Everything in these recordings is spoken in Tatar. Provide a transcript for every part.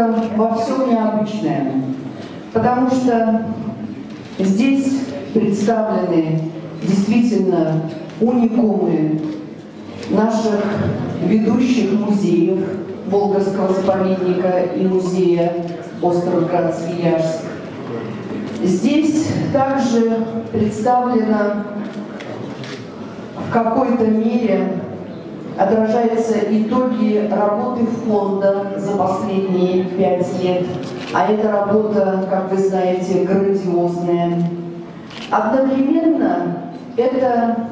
Выставка во всем необычная, потому что здесь представлены действительно уникумы наших ведущих музеев Болгарского заповедника и музея остров Град-Свияжск. Здесь также представлено в какой-то мере отражаются итоги работы фонда за последние 5 лет. А эта работа, как вы знаете, грандиозная. Одновременно это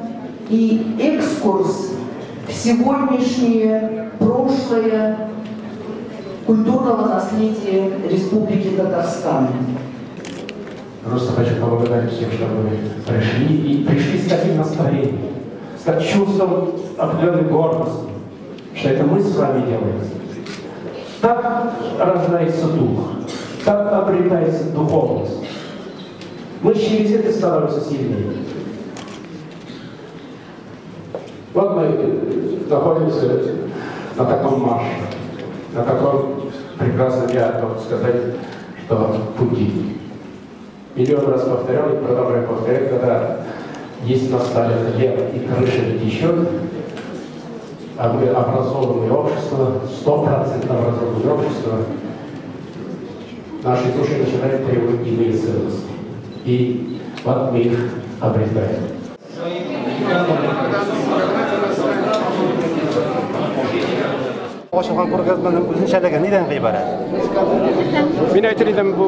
и экскурс в сегодняшнее прошлое культурного наследия Республики Татарстан. Просто хочу поблагодарить всех, что вы пришли, и пришли с таким настроением, с чувством определенной гордости, что это мы с вами делаем. Так рождается дух, так обретается духовность. Мы через это становимся сильнее. Вот мы находимся на таком марше, на таком прекрасном, я могу сказать, что пути. Миллион раз повторял и продолжаю повторять, когда есть на столе хлеб и крыша не течет, а мы образованное общество, 100% образованное общество, наши души начинают требовать иные ценности. И вот мы их обретаем. Ачылган күргәзмәнең үзенчәлеге нидән гыйбарәт? Мин әйтер идем, бу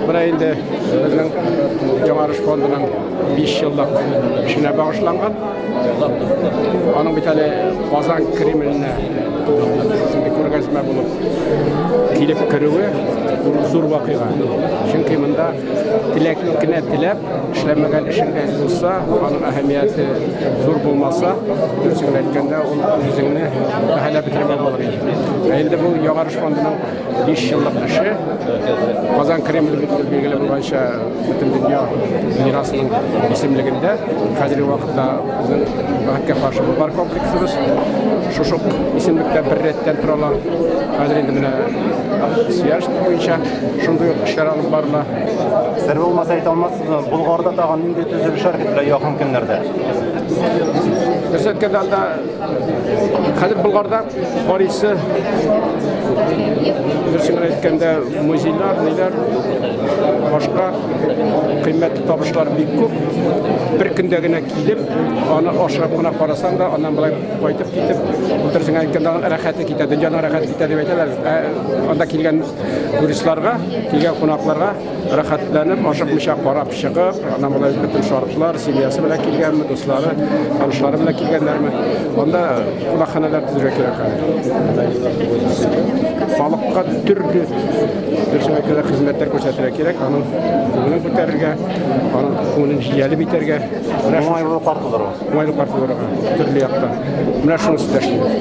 менә инде безнең Яңарыш фондының 5 еллык эшенә багышланган. Аның бит әле Казан Кремленә күргәзмә булып килеп керүе зур вакыйга. Чөнки монда теләк кенә теләп эшләмәгән эшең әз булса, аның әһәмияте зур булмаса, дөресен әйткәндә, ул үзеңне бәһаләп бетермәү булыр иде. Ә инде бу Яңарыш фондының 5 еллык эше Казан Кремле бит билгеле булганча бөтен дөнья мирасының исемлегендә. Хәзерге вакытта безнең бәхеткә каршы Болгар комплексыбыз шушы исемлектә бер рәттән торалар. Хәзер инде менә Свияжск буенча шундый ук эшләр алып барыла. Сер булмаса әйтә алмассызмы, Болгарда тагын нинди төзелешләр көтелә якын көннәрдә? Дөрес әйткәндә, анда хәзер Болгарда карыйсы, дөресен генә әйткәндә, музейлар, ниләр, башка кыйммәтле табышлар бик күп. Бер көндә генә килеп, аны ашыгып кына карасаң да, аннан болай кайтып китеп, дөресен әйткәндә, аның рәхәте китә, дөньяның рәхәте китә дип әйтәләр. Ә анда килгән туристларга, килгән кунакларга рәхәтләнеп, ашыкмыйча карап чыгып, аннан болай бөтен шартлар, семьясы белән килгәнме, дуслары, танышлары белән килгәннәрме, анда кунакханәләр төзергә кирәк хәзер. Халыкка төрле дөресен әйткәндә хезмәтләр күрсәтергә кирәк, аның күңелен күтәрергә, аның күңелен җәлеп итәргә. Уңайлылыклар тудыру. Уңайлыклар тудырырга төрле яктан. Менә шунысы да эшлибез.